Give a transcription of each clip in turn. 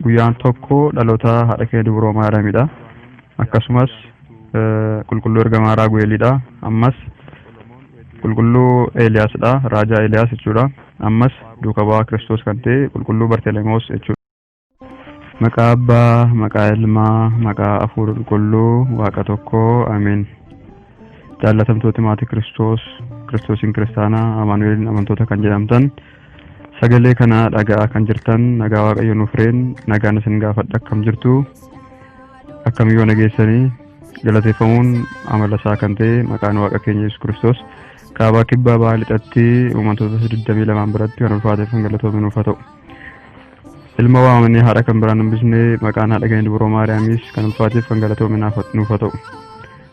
Guyyaan tokko dhaloota haadha keenya Dubroo Maariyaamidha. Akkasumas qulqulluu ergamaa Raagu'eelidha. Ammas qulqulluu Eeliyaasidha. Raajaa Eeliyaas jechuudha. Ammas duuka bu'aa Kiristoos kan ta'e qulqulluu Bartelemoos jechuudha. Maqaa Abbaa, maqaa Ilmaa, maqaa Hafuura Qulqulluu, Waaqa tokkoo, Ameen. Jaallatamtooti maatii Kiristoos, Kiristoosiin kiristaanaa, Amaanu'eeliin amantoota kan jedhamtan, sagalee kana dhaga'aa kan jirtan, nagaa Waaqayyo nuuf reen, nagaan isin gaafadha. Akkam jirtu? Akkam yoo nageessanii? Galateeffamuun amala isaa kan ta'e maqaan Waaqa keenya Yesuus Kiristoos kaabaa kibbaa bahaa lixatti uummattoota 22 biratti kan ulfaatee kan galatoome nuuf haa ta'u. Ilma waamanii haadha kan biraan hambisne maqaan haadha keenya Dubroo Maariyaamis kan ulfaateef kan galatoome nuuf haa ta'u.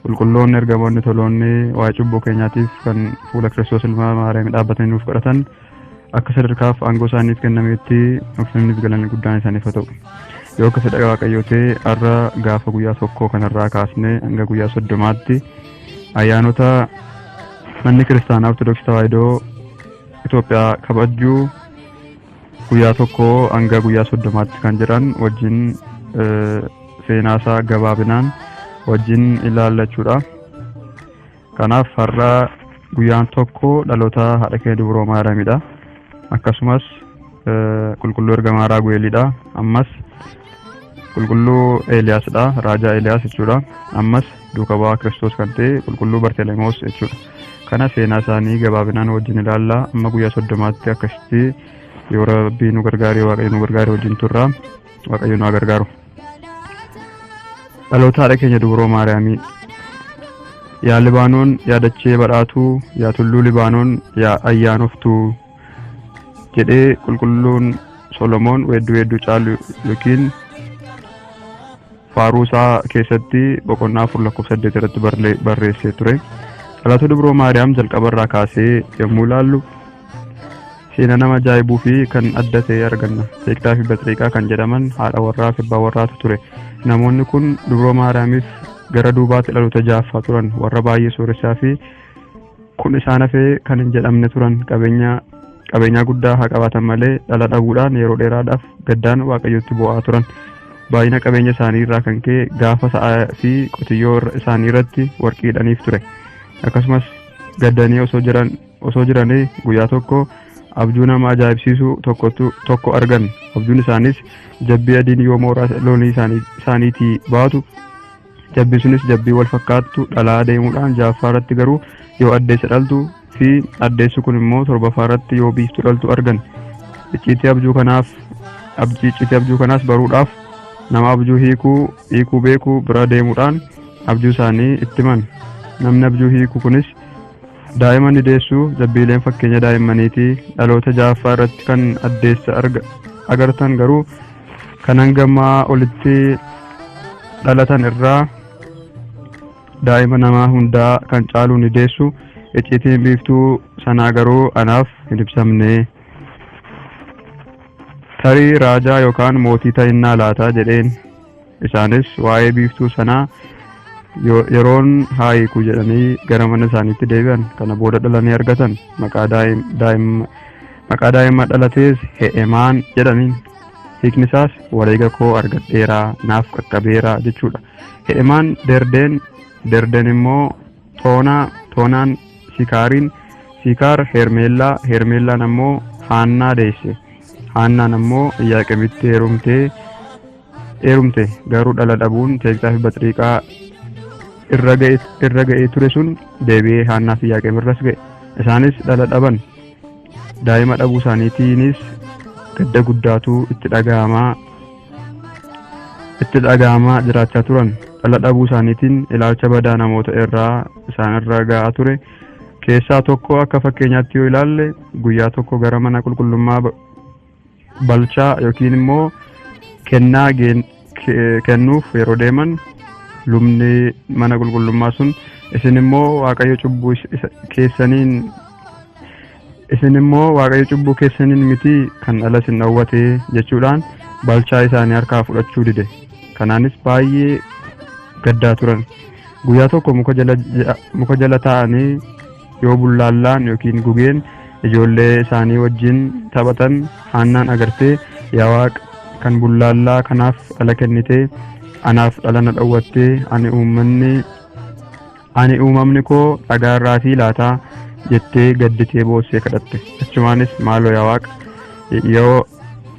Qulqulloonni ergamoonni toloonni waa'ee cubbuu keenyaatiif kan fuula Kiristoos ilma Maariyaamii dhaabbatanii nuuf kadhatan akka sadarkaaf aangoo isaaniif kennameetti ulfinniif galanni guddaan isaaniif haa ta'u. Yoo akka fedha Waaqayyoo ta'e har'a gaafa guyyaa tokkoo kanarraa kaasnee hanga guyyaa 30tti ayyaanota manni kiristaanaa Ortodoksii Tawaahidoo Itoophiyaa kabajju guyyaa tokkoo hanga guyyaa 30tti kan jiran wajjin seenaasaa gabaabinaan wajjin ilaallachuudha. Kanaaf har'a guyyaan tokko dhaloota haadha keenya Dubroo Maariyaamidha. Akkasumas qulqulluu ergamaa Raagu'eelidha. Ammas qulqulluu Eeliyaasidha. Raajaa Eeliyaas jechuudha. Ammas duuka bu'aa Kiristoos kan ta'e qulqulluu Bartelemoos jechuudha. Kana seenaa isaanii gabaabinaan wajjin ilaalla. Amma guyyaa 30tti akkasitti yoo Rabbii nu gargaaree Waaqayyo nu gargaaree wajjin turra. Waaqayyo nu haa gargaaru. Dhaloota haadha keenya Dubroo Maariyaamii. Yaa Libaanoon yaa dachee badhaatuu, yaa tulluu Libaanoon yaa ayyaanoftuu jedhee qulqulluun Solomoon weedduu hedduu caalu yookiin faaruu isaa keessatti boqonnaa 4 lakkoofsa 8 irratti barreessee ture. Dhaloota Dubroo Maariyaam jalqaba irraa kaasee yommuu ilaallu seenaa nama ajaa'ibuu fi kan adda ta'e arganna. Teektaa fi Baxriiqaa kan jedhaman haadha warraa fi abbaa warraatu ture. Namoonni kun Dubroo Maariyaamiif gara duubaatti dhaloota ja'affaa turan. Warra baay'ee sooressaa fi kun isaan hafee kan hin jedhamne turan. Qabeenya qabeenyaa guddaa haa qabaatan malee dhala dhabuudhaan yeroo dheeraadhaaf gaddaan Waaqayyotti bo'aa turan. Baay'ina qabeenya isaanii irraa kan ka'e gaafa sa'aa fi qotiyyoo isaanii irratti warqii hidhaniif ture. Akkasumas gaddanii osoo jiran osoo jiranii guyyaa tokko abjuu nama ajaa'ibsiisu tokkotu tokko argan. Abjuun isaaniis jabbii adiin yoo mooraa loonii isaaniitii baatu, jabbii sunis jabbii wal fakkaattu dhalaa deemuudhaan ja'affaa irratti garuu yoo addeessa dhaltu fi addeessi kun immoo torbaffaa irratti yoo biiftuu dhaltu argan. Icciitii abjuu kanaaf abjii icciitii abjuu kanaas baruudhaaf nama abjuu hiikuu beeku bira deemuudhaan abjuu isaanii itti himan. Namni abjuu hiiku kunis daa'ima ni deessu, jabbiileen fakkeenya daa'immaniiti. Dhaloota ja'affaa irratti kan addeessa agartan garuu kan hanga ammaa olitti dhalatan irraa daa'ima namaa hundaa kan caalu ni deessu. Icciitiin biiftuu sanaa garuu anaaf hin ibsamne. Tarii raajaa yookaan mootii ta'innaa laata jedheen. Isaanis waa'ee biiftuu sanaa yeroon haa hiiku jedhanii gara mana isaaniitti deebi'an. Kana booda dhalanii argatan. Maqaa daa'ima dhalatees He'emaan jedhaniin. Hiikni isaas wareega koo argadheera, naaf qaqqabeera jechuudha. He'emaan Derdeen, Derdeen immoo Toonaa, Toonaan Sikaariin, Sikaar Hermeellaa, Hermeellaan ammoo Haannaa deesse. Haannaan ammoo Iyyaaqemitti heerumtee heerumte garuu dhala dhabuun Teektaa fi Baxriiqaa irra ga'ee ture sun deebi'ee Haannaa fi Iyyaaqem irras ga'e. Isaanis dhala dhaban. Daa'ima dhabuu isaaniitiinis gadda guddaatu itti dhaga'amaa jiraachaa turan. Dhala dhabuu isaaniitiin ilaalcha badaa namoota irraa isaan irra ga'aa ture keessaa tokko akka fakkeenyaatti yoo ilaalle, guyyaa tokko gara mana qulqullummaa balchaa yookiin immoo kennaa kennuuf yeroo deeman, lubni mana qulqullummaa sun, isin immoo Waaqayyo cubbuu keessaniin isin immoo Waaqayyo cubbuu keessaniin miti kan dhala isin dhowwate jechuudhaan balchaa isaanii harkaa fudhachuu dide. Kanaanis baay'ee gaddaa turan. Guyyaa tokko muka jala taa'anii yoo bullaallaan yookiin gugeen ijoollee isaanii wajjin taphatan Haannaan agartee, yaa Waaq, kan bullaallaa kanaaf dhala kennitee anaaf dhala na dhowwattee ani uummanni ani uumamni koo dhagaa irraatii laataa jettee gadditee boossee kadhatte. Achumaanis maaloo yaa Waaqa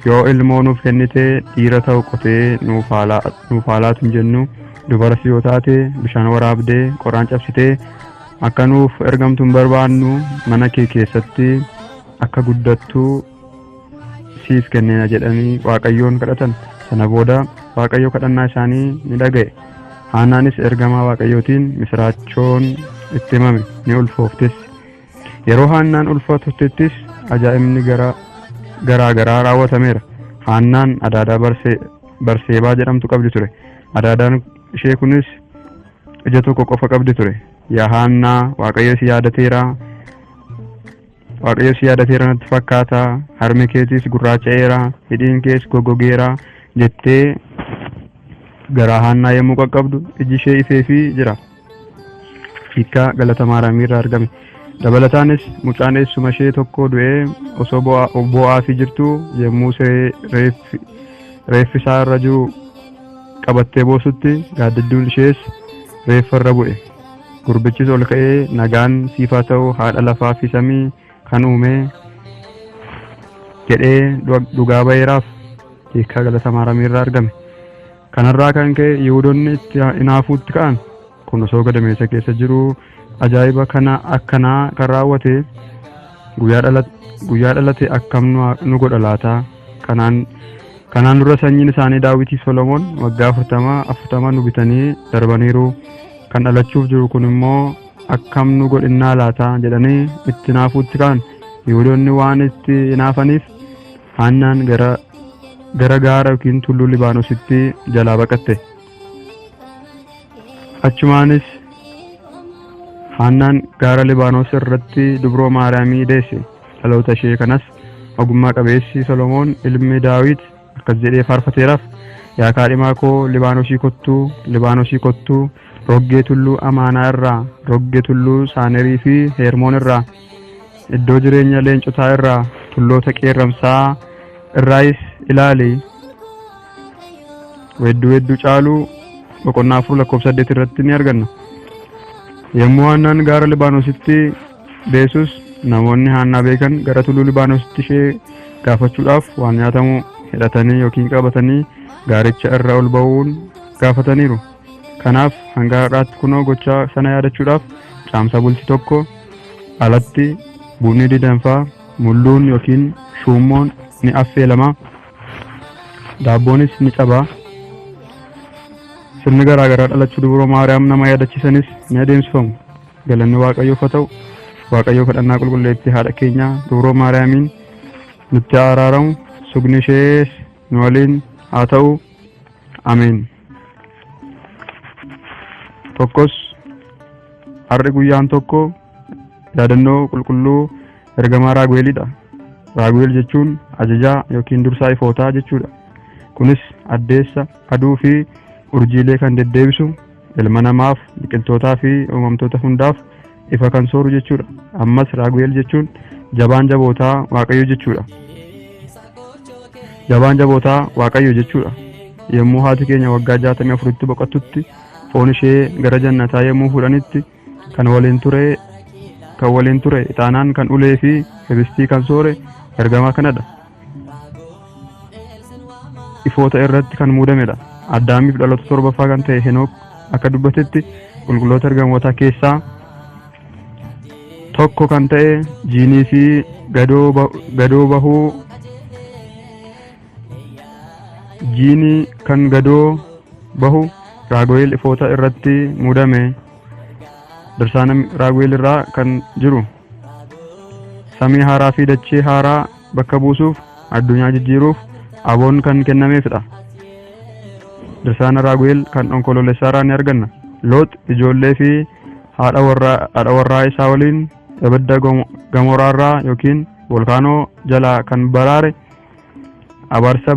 yoo ilmoo nuuf kennitee dhiira ta'u qotee nuuf haa laatu hin jennu, dubaras yoo taate bishaan waraabdee qoraan cabsitee akka nuuf ergamtu hin barbaannu, mana kee keessatti akka guddattu siif kennina jedhanii Waaqayyoon kadhatan. Sana booda Waaqayyo kadhannaa isaanii ni dhaga'e. Haannaanis ergamaa Waaqayyootiin misiraachoon itti himame, ni ulfooftes. Yeroo Haannaan ulfa turtettis ajaa'ibni garaa garaa raawwatameera. Haannaan adaadaa Barseebaa jedhamtu qabdi ture. Adaadaan ishee kunis ija tokko qofa qabdi ture. Yaa Haannaa, Waaqayyo si yaadateera. Waaqayyo si yaadateera natti fakkaata. Harmi keetis gurraacha'eera, hidhiin kees goggogeera jettee garaa Haannaa yommuu qaqqabdu iji ishee ifeefii jira. Hiikkaa galata Maariyaamii irraa argame. Dabalataanis mucaan eessuma ishee tokko du'ee osoo boo'aafii jirtu yommuu siree reeffi isaa irra jiru qabattee boosutti gaaddidduun ishees reeffa irra bu'e. Gurbichis ol ka'ee nagaan siif haa ta'u haadha lafaa fi samii kan uume jedhee dhugaa ba'eeraaf. Hiikkaa galata Maariyaamii irraa argame. Kanarraa kan ka'e Yihuudoonni itti hinaafuutti ka'an. Kun osoo gadameessa keessa jiru ajaa'iba kana akkanaa kan raawwate guyyaa dhalate akkam nu godha laata? Kanaan dura sanyiin isaanii Daawitii fi Solomoon waggaa 40 40 nu bitanii darbaniiru. Kan dhalachuuf jiru kun immoo akkam nu godhinnaa laata jedhanii itti hinaafuutti ka'an. Yihuudoonni waan itti hinaafaniif Haannaan gara gaara yookiin tulluu Libaanositti jalaa baqatte. Achumaanis Haannaan gaara Libaanos irratti dubroo Maariyaamii deesse. Dhaloota ishee kanas ogummaa qabeessi Solomoon ilmi Daawit akkas jedhee faarfateeraaf. Yaa kaadhimaa koo Libaanosii kottuu, Libaanosii kottuu, roggee tulluu Amaanaa irraa, roggee tulluu Saanerii fi Heermoon irraa, iddoo jireenya leencotaa irraa, tulloota qeerramsaa irraayis ilaali. Weedduu weedduu caaluu boqonnaa 4 lakkoofsa 8 irratti ni arganna. Yommuu Haannaan gaara Libaanositti deessus namoonni Haannaa beekan gara tulluu Libaanositti ishee gaafachuudhaaf waan nyaatamu hidhatanii yookiin qabatanii gaaricha irra ol ba'uun gaafataniiru. Kanaaf hanga har'aatti kunoo gocha sana yaadachuudhaaf caamsaa bultii 1 alatti bunni didanfaa mulluun yookiin shuummoon ni affeelama. Daabboonis ni caba. Sirni garaa garaa dhalachuu dubroo Maariyaam nama yaadachiisanis ni adeemsifamu. Galanni Waaqayyoof haa ta'u. Waaqayyo kadhannaa qulqulleettii haadha keenyaa dubroo Maariyaamiin nutti haa araaramu. Sugni ishees nu waliin haa ta'u. Ameen. Tokkos har'i guyyaan tokko yaadannoo qulqulluu ergamaa Raagu'eelidha. Raagu'eel jechuun ajajaa yookiin dursaa ifootaa jechuudha. Kunis addeessa, aduu fi urjiilee kan deddeebisu ilma namaaf, biqiltootaa fi uumamtoota hundaaf ifa kan sooru jechuudha. Ammas Raagu'eel jechuun jabaan jabootaa Waaqayyo jechuudha. Jabaan jabootaa Waaqayyo jechuudha. Yommuu haati keenya waggaa 64tti boqottutti foon ishee gara jannataa yommuu fuudhanitti kan waliin ture kan waliin ture ixaanaan kan ulee fi hibistii kan soore ergamaa kanadha. Ifoota irratti kan muudamedha. Addaamiif dhaloota torbaffaa kan ta'e Henook akka dubbatetti qulqulloota ergamootaa keessaa tokko kan ta'e jiinii fi gadoo bahuu jiinii kan gadoo bahu Raagu'eel ifoota irratti muudame. Dirsaana Raagu'eel irraa kan jiru samii haaraa fi dachee haaraa bakka buusuuf addunyaa jijjiiruuf aboon kan kennameefidha. Dirsaana Raagu'eel kan onkoloolessaa irraa ni arganna. Loox ijoollee fi haadha warraa isaa waliin ibidda gamoraarraa yookiin volkaanoo jalaa kan baraare abaarsa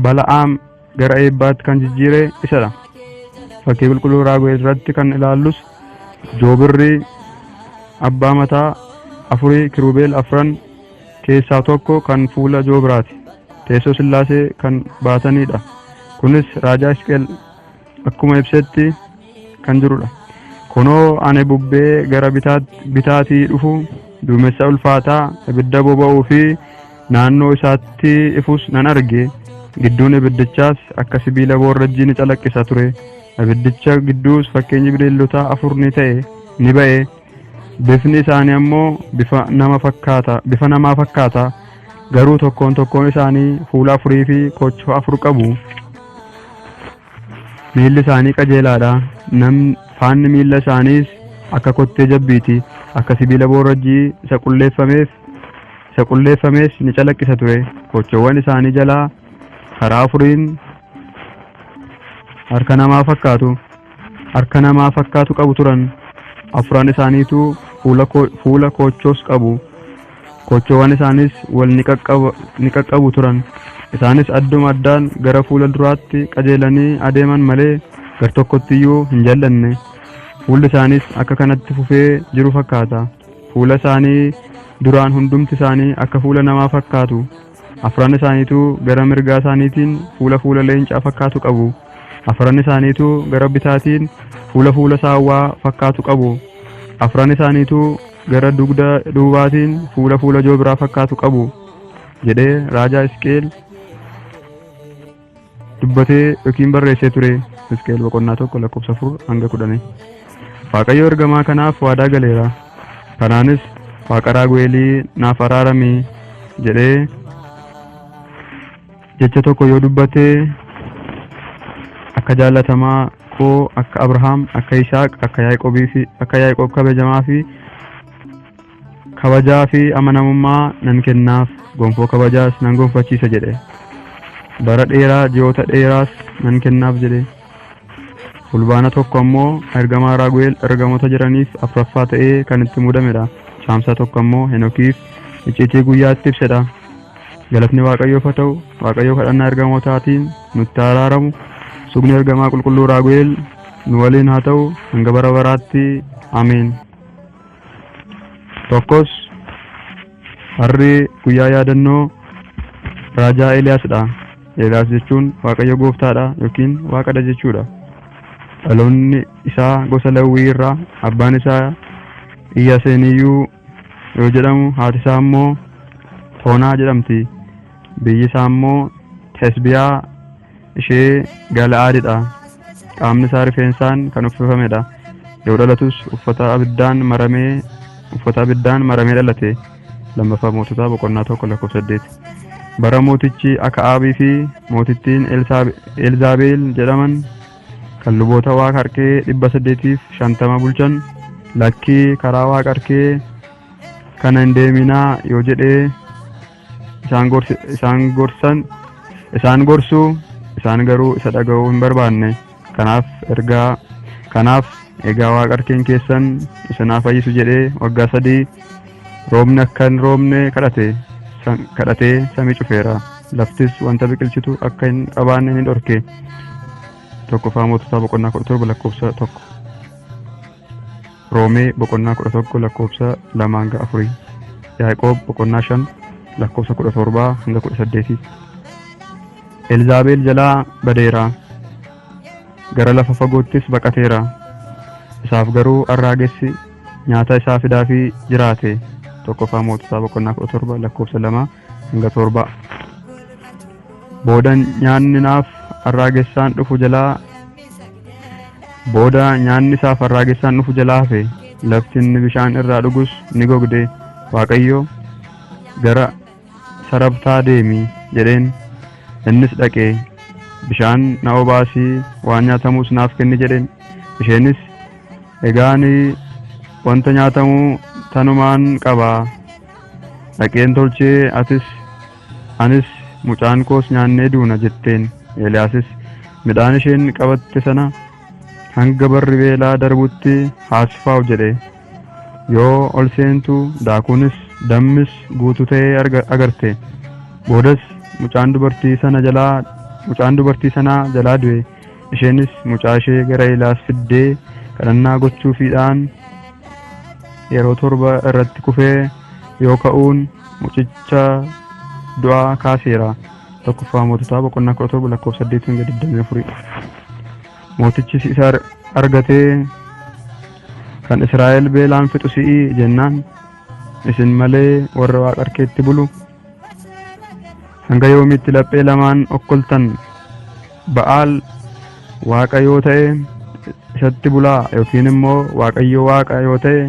Bala'aam gara eebbaatti kan jijjiire isadha. Fakkii qulqulluu Raagu'eel irratti kan ilaallus joobirri abbaa mataa afurii kiruubeel afran keessaa tokko kan fuula joobiraati. teessoo Sillaasee kan baatanidha. Kunis raajaa Hisqeel akkuma ibsetti kan jirudha. Kunoo ani bubbee gara bitaatii dhufu, duumessa ulfaataa, ibidda boba'uu fi naannoo isaatti ifus nan arge. Gidduun ibiddichaas akka sibiila boorrajjii ni calaqqisa ture. Ibiddicha gidduus fakkeenyi bineeldotaa afur ni ta'e ni ba'e. Bifni isaanii ammoo bifa nama fakkaata, bifa namaa fakkaata. Garuu tokkoon tokkoon isaanii fuula afurii fi koochoo afur qabu. Miilli isaanii qajeelaadha. Faanni miilla isaaniis akka kottee jabbiiti. Akka sibiila boorrajjii isa qulleeffamees ni calaqqisa ture. Koochoowwan isaanii jalaa karaa afuriin harka namaa fakkaatu harka namaa fakkaatu qabu turan. Afran isaaniitu fuula koochoos qabu. Koochoowwan isaanis wal ni qaqqabu turan. Isaanis adduma addaan gara fuula duraatti qajeelanii adeeman malee gar tokkotti iyyuu hin jal'anne. Fuulli isaaniis akka kanatti fufee jiru fakkaata. Fuula isaanii duraan hundumti isaanii akka fuula namaa fakkaatu. Afran isaaniitu gara mirgaa isaaniitiin fuula fuula leencaa fakkaatu qabu. Afran isaaniitu gara bitaatiin fuula fuula saawwaa fakkaatu qabu. Afran isaaniitu gara dugda duubaatiin fuula fuula joobiraa fakkaatu qabu jedhee raajaa Hisqeel dubbatee yookiin barreessee ture. Hisqeel boqonnaa 1 lakkoofsa 4 hanga 10. Waaqayyo ergamaa kanaaf waadaa galeera. Kanaanis Waaqa Raagu'eelii naaf araarami jedhee jecha tokko yoo dubbatee, akka jaallatamaa koo akka Abrahaam, akka Yisaaq, akka Yaaqoobii fi akka Yaaqoob kabajamaa fi kabajaa fi amanamummaa nan kennaaf, gonfoo kabajaas nan gonfachiisa jedhe. Bara dheeraa, ji'oota dheeraas nan kennaaf jedhe. Fulbaana 1 ammoo ergamaa Raagu'eel ergamoota jiraniif afraffaa ta'ee kan itti muudamedha. Caamsaa 1 ammoo Henokiif icciitii guyyaa itti ibsedha. Galatni Waaqayyoof haa ta'u, Waaqayyo kadhannaa ergamootaatiin nutti haa araaramu. Sugni ergamaa qulqulluu Raagu'eel nu waliin haa ta'u hanga bara baraatti. Ameen. Tokkos harri guyyaa yaadannoo raajaa Eeliyaasidha. Eeliyaas jechuun Waaqayyo gooftaadha yookiin Waaqadha jechuudha. Dhaloonni isaa gosa Lewwii irraa, abbaan isaa Iyyaseeniyyuu yoo jedhamu, haati isaa immoo Toonaa jedhamti. Biyyi isaa immoo Tesbiyaa ishee Gala'aadidha. Qaamni isaa rifeensaan kan uffifamedha. Yoo dhalatus uffata abiddaan maramee dhalate. Lammaffaa Moototaa boqonnaa 1 lakkoofsa 8. Bara mootichi Aka'aabii fi mootittiin Elzaabeel jedhaman kan luboota waaqa harkee 850 bulchan, lakkii karaa waaqa harkee kana hin deeminaa yoo jedhee isaan gorsuu, isaan garuu isa dhaga'uu hin barbaanne. Kanaaf egaa waaqa harkeen keessan isin haa fayyisu jedhee waggaa 3 roobni akka hin roobne kadhatee samii cufeera. Laftis wanta biqilchitu akka hin qabaanne ni dhorke. Tokkoffaa Moototaa boqonnaa 17 lakkoofsa 1. Roomee boqonnaa 11 lakkoofsa 2 hanga 4. Yaaqoob boqonnaa 5 lakkoofsa 17 hanga 18. Elzaabeel jalaa badeera. Gara lafa fagoottis baqateera. Isaaf garuu arraagessi nyaata isaa fidaafii jiraate. Tokkoffaa Moototaa boqonnaa 17 lakkoofsa 2 hanga 7. Booda nyaanni isaaf arraagessaan dhufu jalaa hafe. Lafti inni bishaan irraa dhugus ni gogde. Waaqayyo, gara Sarabtaa deemi jedheen. Innis dhaqee, bishaan na obaasii waan nyaatamus naaf kenni jedheen. Isheenis, egaa ani wanta nyaatamu tanumaan qaba, dhaqeen tolchee atis anis mucaan koos nyaannee duuna jetteen. Eeliyaasis midhaan isheen qabatte sana hanga barri beelaa darbutti haasfaa'u jedhe. Yoo ol seentu daakuunis dammis guutuu ta'ee agarte. Boodas mucaan dubartii sanaa jalaa du'e. Isheenis mucaa ishee gara Eeliyaas fiddee kadhannaa gochuufiidhaan yeroo 7 irratti kufee yoo ka'uun mucicha du'aa kaaseera. Tokkoffaa Moototaa boqonnaa 17 lakkoofsa 8 hanga 24. Mootichis isa argatee kan Israa'el beelaan fixu si'ii jennaan, isin malee warra waaqa harkeetti bulu hanga yoomiitti laphee lamaan okkoltan? Ba'aal waaqa yoo ta'e isatti bulaa, yookiin immoo Waaqayyo waaqa yoo ta'e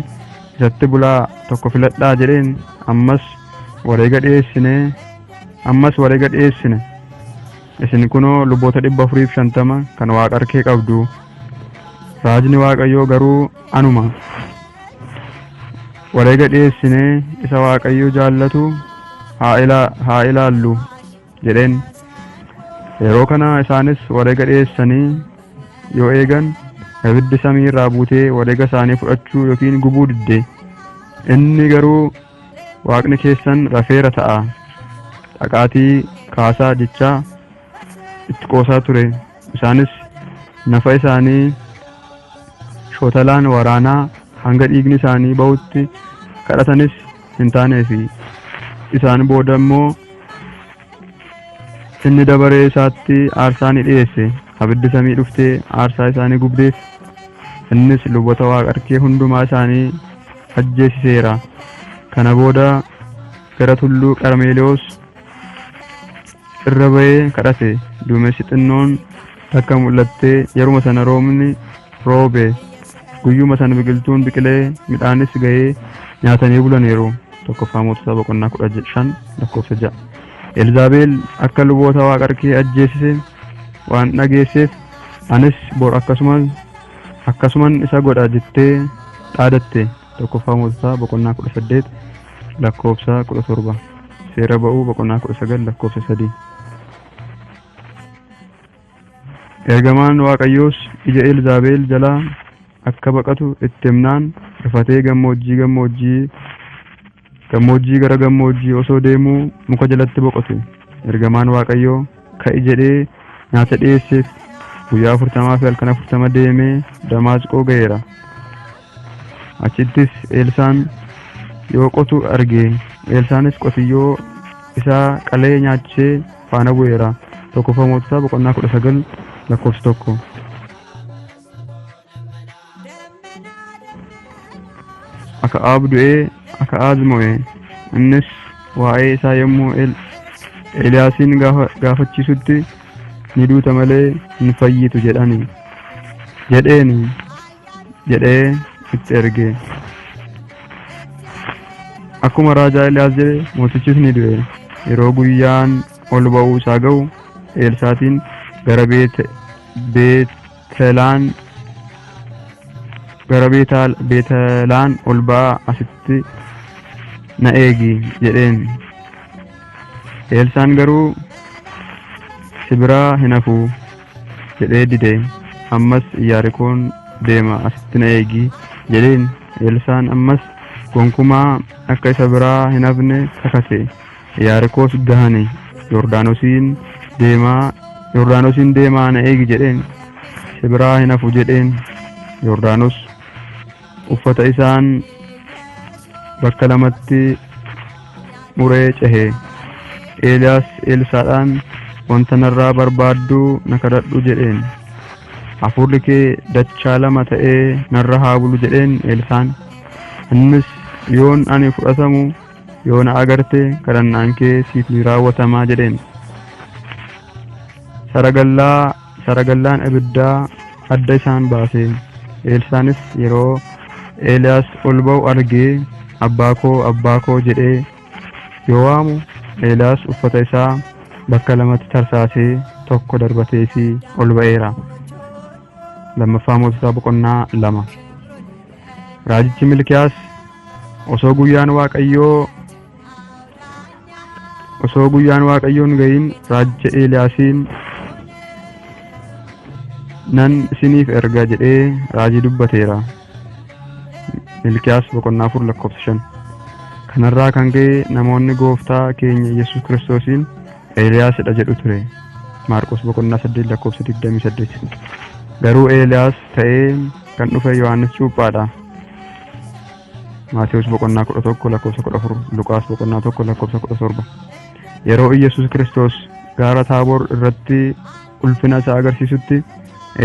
isatti bulaa, tokko filadhaa jedheen. Ammas wareega dhiyeessine, ammas wareega dhiyeessine. Isin kunoo luboota 450 kan waaqa harkee qabdu, raajni Waaqayyoo garuu anuma. Wareega dhiyeessine isa Waaqayyo jaallatu haa ilaallu jedheen. Yeroo kana isaanis wareega dhiyeessanii yoo eegan, ibiddi samii irraa buutee wareega isaanii fudhachuu yookiin gubuu didde. Inni garuu waaqni keessan rafeera ta'a, dhaqaatii kaasaa jechaa itti qoosaa ture. Isaanis nafa isaanii shootalaan waraanaa hanga dhiigni isaanii bahutti kadhatanis hin taaneefi. Isaan booda immoo inni dabaree isaatti aarsaa ni dhiyeesse. Abiddi samii dhuftee aarsaa isaanii gubdeef. Innis luboota waaqa harkee hundumaa isaanii ajjeesiseera. Kana booda gara tulluu Qarmeeliyoos irra ba'ee kadhate. Duumessi xinnoon takka mul'attee yeruma sana roobni roobe. Guyyuma sana biqiltuun biqilee midhaanis ga'ee nyaatanii bulaniiru. Tokkoffaa Moototaa boqonnaa 15 lakkoofsa 6. Elzaabeel akka luboota waaqa harkee ajjeesise waan dhageesseef, anis bor akkasuman isa godha jettee dhaadatte. Tokkoffaa Moototaa boqonnaa 18 lakkoofsa 17. Seera Ba'uu boqonnaa 19 lakkoofsa 3. Ergamaan Waaqayyoos ija Elzaabeel jalaa akka baqatu itti himnaan, rifatee gammoojjii gara gammoojjii osoo deemuu muka jalatti boqote. Ergamaan Waaqayyoo ka'i jedhee nyaata dhiyeesseef. Guyyaa 40 fi halkan 40 deemee Damaasqoo ga'eera. Achittis Eelsaan yoo qotu arge. Eelsaanis qotiyyoo isaa qalee nyaachisee faana bu'eera. Tokkoffaa Moototaa boqonnaa 19 lakkoofsa 1. Aka'aab du'ee Aka'aaz mo'e. Innis waa'ee isaa yommuu Eeliyaasiin gaafachiisutti, ni duuta malee hin fayyitu jedhani jedheeni jedhee itti erge. Akkuma raajaa Eeliyaas jedhe mootichis ni du'e. Yeroo guyyaan ol ba'uu isaa ga'u Eelsaatiin gara Beetelaan gara Beetelaan ol ba'aa, asitti na eegi jedheen. Eelsaan garuu si biraa hin hafu jedhee dide. Ammas Iyaarikoon deema, asitti na eegi jedheen. Eelsaan ammas gonkumaa akka isa biraa hin hafne kakate. Iyaarikoos gahani. Yordaanosiin deemaa na eegi jedheen. Si biraa hin hafu jedheen. Yordaanos uffata isaan bakka lamatti muree cehe. Eeliyaas Eelsaadhaan, wanta narraa barbaaddu na kadhadhu jedheen. Hafuurri kee dachaa lama ta'ee narra haa bulu jedheen Eelsaan. Innis yoon ani fudhatamu yoo na agarte, kadhannaan kee siif ni raawwatamaa jedheen. Saragallaan ibiddaa adda isaan baase. Eelsaanis yeroo Eeliyaas ol ba'u argee, abbaa koo, abbaa koo jedhee yoo waamu, Eeliyaas uffata isaa bakka lamatti tarsaasee tokko darbateefii ol ba'eera. Lammaffaa Moototaa boqonnaa 2. Raajichi Milkiyaas osoo guyyaan Waaqayyoon gahin raajicha Eeliyaasiin nan isiniif erga jedhee raajii dubbateera. Milkiyaas boqonnaa 4 lakkoofsa 5. Kanarraa kan ka'e namoonni gooftaa keenya Yesuus Kiristoosiin Eeliyaasidha jedhu ture. Maarqos boqonnaa 8 lakkoofsa 28. Garuu Eeliyaas ta'ee kan dhufe Yohaannis Cuuphaadha. Maatewos boqonnaa 11 lakkoofsa 14, Luqaas boqonnaa 1 lakkoofsa 17. Yeroo Iyyasuus Kiristoos gaara Taaboor irratti ulfina isaa agarsiisutti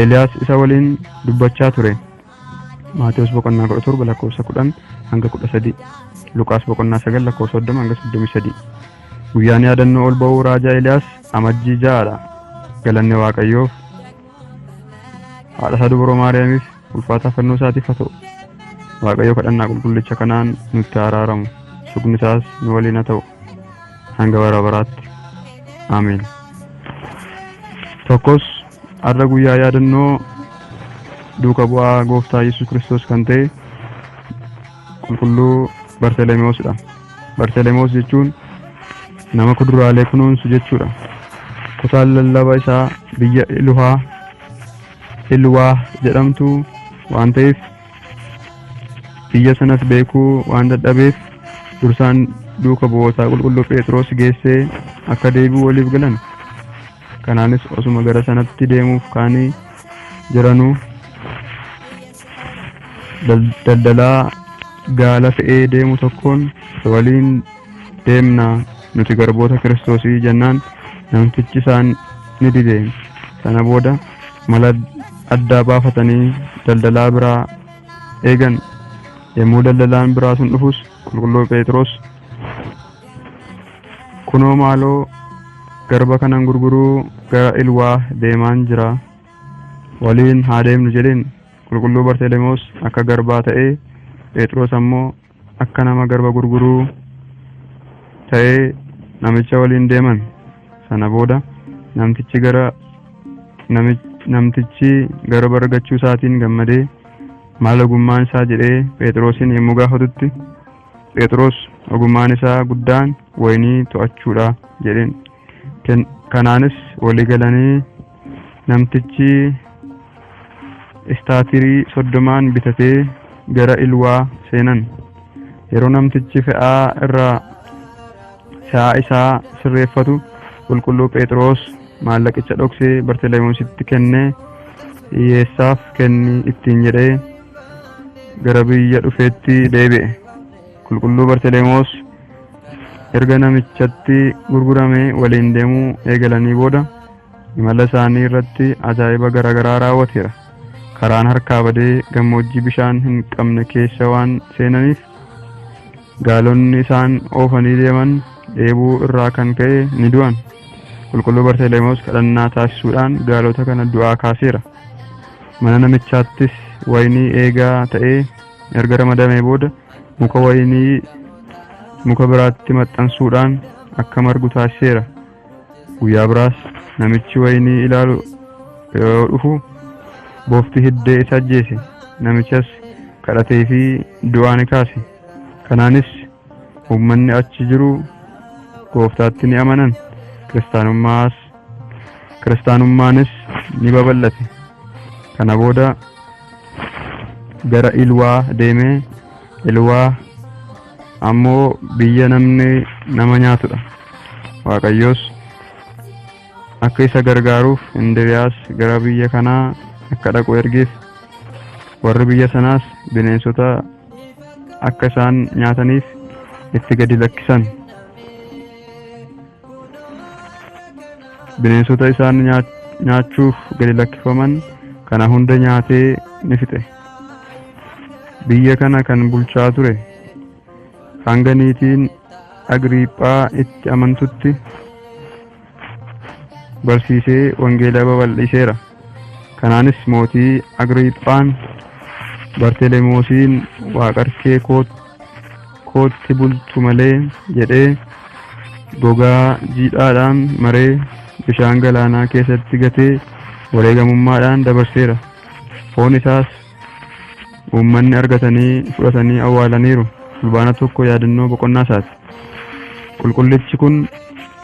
Eeliyaas isa waliin dubbachaa ture. Maatewos boqonnaa 17 lakkoofsa 10 hanga 13, Luqaas boqonnaa 9 lakkoofsa 30 hanga 33. Guyyaan yaadannoo ol ba'uu Raajaa Eeliyaas Amajjii 6 dha. Galanni Waaqayyoof, haadha isaa Dubroo Maariyaamiif, ulfaataa fannoo isaatiif haa ta'u. Waaqayyo kadhannaa qulqullicha kanaan nutti haa araaramu. Sugni isaas nu waliin haa ta'u. Hanga bara baraatti. Ameen. Tokkos har'a guyyaa yaadannoo duuka bu'aa gooftaa Yesuus Kiristoos kan ta'e qulqulluu Bartelemewoos dha. Bartelemewoos jechuun nama kuduraalee kunuunsu jechuudha. Kutaan lallaba isaa biyya Iluhaa Ilwaa jedhamtu waan ta'eef biyya sanas beekuu waan dadhabeef dursaan duuka bu'ootaa qulqulluu Phexros geessee akka deebi'u waliif galan. Kanaanis osuma gara sanatti deemuuf kaanii jiranuu daldalaa gaala fe'ee deemu tokkoon si waliin deemna nuti garboota Kiristoosii jennaan namtichi isaan ni dide. Sana booda mala addaa baafatanii daldalaa biraa eegan. Yommuu daldalaan biraa sun dhufus qulqulluu Phexros kunoo maaloo garba kanan gurguruu gara Ilwaa deemaan jira waliin haa deemnu jedheen. Qulqulluu Bartelemoos akka garbaa ta'ee Phexros ammoo akka nama garba gurguruu ta'ee namicha waliin deeman. Sana booda namtichi gara namtichi garba argachuu isaatiin gammadee maal ogummaan isaa jedhee Phexrosin yommuu gaafatutti Phexros ogummaan isaa guddaan wayinii to'achuudha jedheen. Kanaanis walii galanii namtichi istaatirii 30n bitatee gara Ilwaa seenan. Yeroo namtichi fe'aa irraa fe'aa isaa sirreeffatu qulqulluu Phexros maallaqicha dhoksee Bartelemoositti kennee hiyyeessaaf kenni ittiin jedhee gara biyya dhufeetti deebi'e. Qulqulluu Bartelemoos erga namichatti gurgurame waliin deemuu eegalanii booda imala isaanii irratti ajaa'iba garaagaraa raawwateera. Karaan harkaa badee gammoojjii bishaan hin qabne keessa waan seenaniif gaalonni isaan oofanii deeman dheebuu irraa kan ka'e ni du'an. Qulqulluu Bartelemoos kadhannaa taasisuudhaan gaalota kana du'aa kaaseera. Mana namichaattis wayinii eegaa ta'ee erga ramadamee booda muka wayinii muka biraatti maxxansuudhaan akka margu taasiseera. Guyyaa biraas namichi wayinii ilaalu yeroo dhufu bofti hiddee isa ajjeese. Namichas kadhatee fi du'aa ni kaase. Kanaanis uummanni achi jiru gooftaatti ni amanan. Kiristaanummaas Kiristaanummaanis ni babal'ate. Kana booda gara Ilwaa deemee Ilwaa ammoo biyya namni nama nyaatudha. Waaqayyos akka isa gargaaruuf Indiriyaas gara biyya kanaa akka dhaqu ergeef. Warri biyya sanaas bineensota akka isaan nyaataniif itti gadi lakkisan. Bineensota isaan nyaachuuf gadi lakkifaman kana hunda nyaatee ni fixe. Biyya kana kan bulchaa ture hanga niitiin Agriiphaa itti amantutti barsiisee wangeela babal'iseera. Kanaanis mootii Agriiphaan Bartelemoosiin waaqarkee kootti bultu malee jedhee gogaa jiidhaadhaan maree bishaan galaanaa keessatti gatee wareegamummaadhaan dabarseera. Foon isaas uummanni argatanii fudhatanii awwaalaniiru. Fulbaana 1 yaadannoo boqonnaa isaati. Qulqullichi kun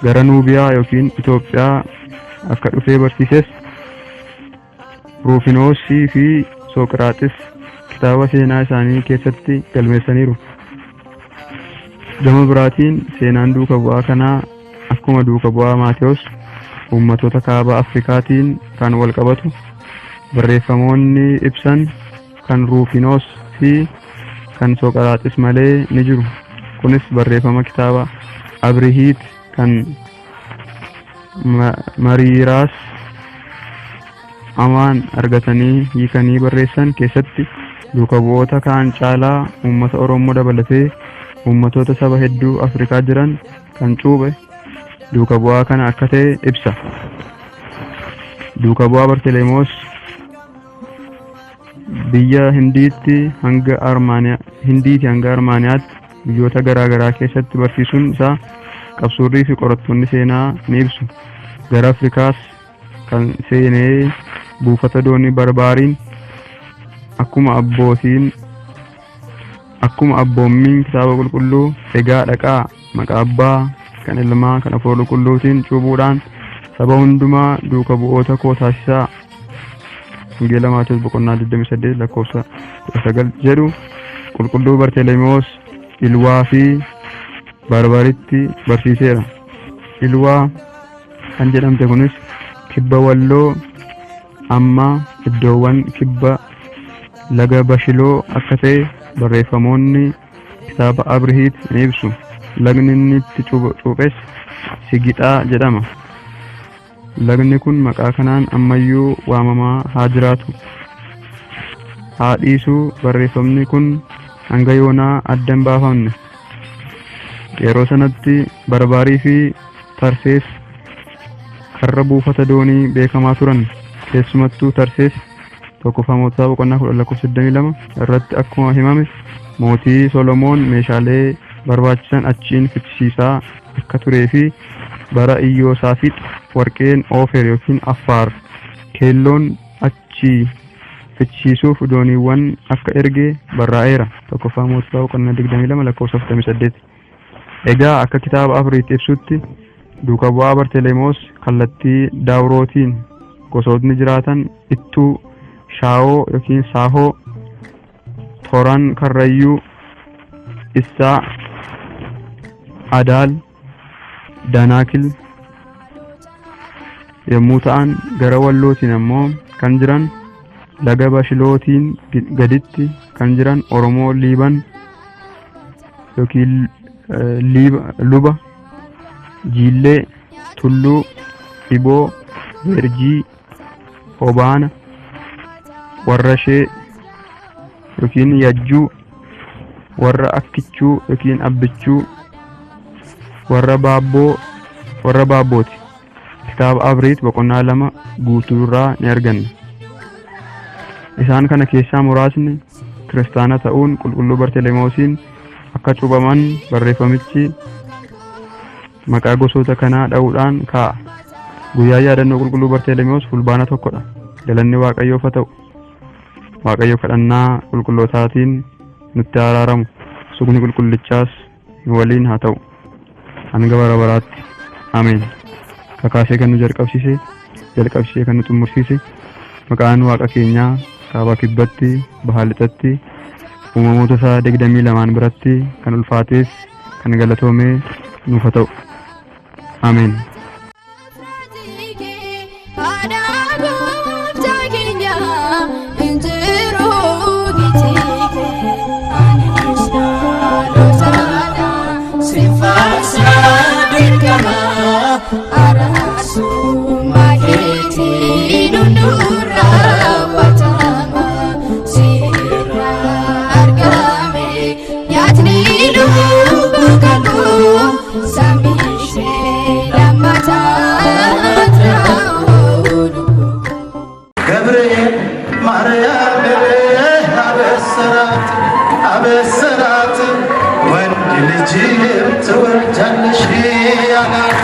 gara Nuubiyaa yookiin Itoophiyaa akka dhufee barsiises Ruufinoosii fi Sooqiraaxis kitaaba seenaa isaanii keessatti galmeessaniiru. Gama biraatiin seenaan duuka bu'aa kanaa akkuma duuka bu'aa Maatewos uummatoota kaaba Afrikaatiin kan wal qabatu barreeffamoonni ibsan kan Ruufinoos fi kan Sooqiraaxis malee ni jiru. Kunis barreeffama kitaaba Abrihiit kan Mariiraas Amaan argatanii hiikanii barreessan keessatti duuka bu'oota kaan caalaa uummata Oromoo dabalatee uummatoota saba hedduu Afrikaa jiran kan cuuphe duuka bu'aa kana akka ta'e ibsa. Duuka bu'aa Bartelemoos biyya Hindiitti hanga Armaaniyaa Hindiiti hanga Armaaniyaatti biyyoota garaa garaa keessatti barsiisuun isaa qabsoorrii fi qorattoonni seenaa ni ibsu. Gara Afrikaas kan seenee buufata doonii Barbaariin akkuma abbootiin akkuma abboommiin kitaaba qulqulluu egaa dhaqaa maqaa abbaa kan ilmaa kan hafuura qulqulluutiin cuuphuudhaan saba hundumaa duuka bu'oota koo taasisaa Wangeela Maatewos boqonnaa 28 lakkoofsa 19 jedhu qulqulluu Bartelemoos Ilwaa fi Barbaritti barsiiseera. Ilwaa kan jedhamte kunis kibba Walloo ammaa iddoowwan kibba laga Bashiloo akka ta'e barreeffamoonni kitaaba Abrihiit ni ibsu. Lagni inni itti cuuphes Sigixaa jedhama. Lagni kun maqaa kanaan ammayyuu waamamaa haa jiraatu. Haa dhiisuu barreeffamni kun hanga yoonaa adda hin baafamne. Yeroo sanatti Barbaarii fi Tarsees karra buufata doonii beekamaa turan. Keessumattuu Tarsees tokkoffaa moototaa boqonnaa 10 lakkoofsa 22 irratti akkuma himame mootii Solomoon meeshaalee barbaachisan achiin fichisiisaa akka turee fi bara Iyyoosaafix warqeen Oofer yookiin Affaar keelloon achii fichisiisuuf dooniiwwan akka erge barraa'eera. Tokkoffaa moototaa boqonnaa 22 lakkoofsa 48. Egaa akka kitaaba Afriit ibsutti duuka bu'aa Bartelemoos kallattii Daawurootiin gosootni jiraatan Ittuu, Shaawoo yookiin Saahoo, Toran Karrayyuu, Issaa, Adaal, Danaakil yommuu ta'an gara Wallootiin ammoo kan jiran laga Bashilootiin gaditti kan jiran Oromoo Liiban yookiin Luba, Jiillee, Tulluu, Dhiboo, Beerjii, Obaana, Warrashee yookiin Yajjuu, warra Akkichuu yookiin Abbichuu, warra Baabboo, warra Baabbooti. Kitaaba Abriit boqonnaa 2 guutuu irraa ni arganna. Isaan kana keessaa muraasni kiristaana ta'uun qulqulluu Bartelemoosiin akka cuuphaman barreeffamichi maqaa gosoota kanaa dha'uudhaan kaa'a. Guyyaan yaadannoo qulqulluu Bartelemoos Fulbaana 1dha. Galanni Waaqayyoof haa ta'u. Waaqayyo kadhannaa qulqullootaatiin nutti haa araaramu. Sugni qulqullichaas nu waliin haa ta'u. Hanga bara baraatti. Ameen. Kakaasee kan nu jalqabsiise, jalqabsiisee kan nu xumursiise, maqaan Waaqa keenyaa kaabaa kibbatti, bahaa lixatti, uumamoota isaa 22 biratti kan ulfaateef kan galatoomee nuuf haa ta'u. Ameen. ገብርኤል ማርያም አበሰራት አበሰራት ወንድ ልጅም ትወልጃለሽ አላት።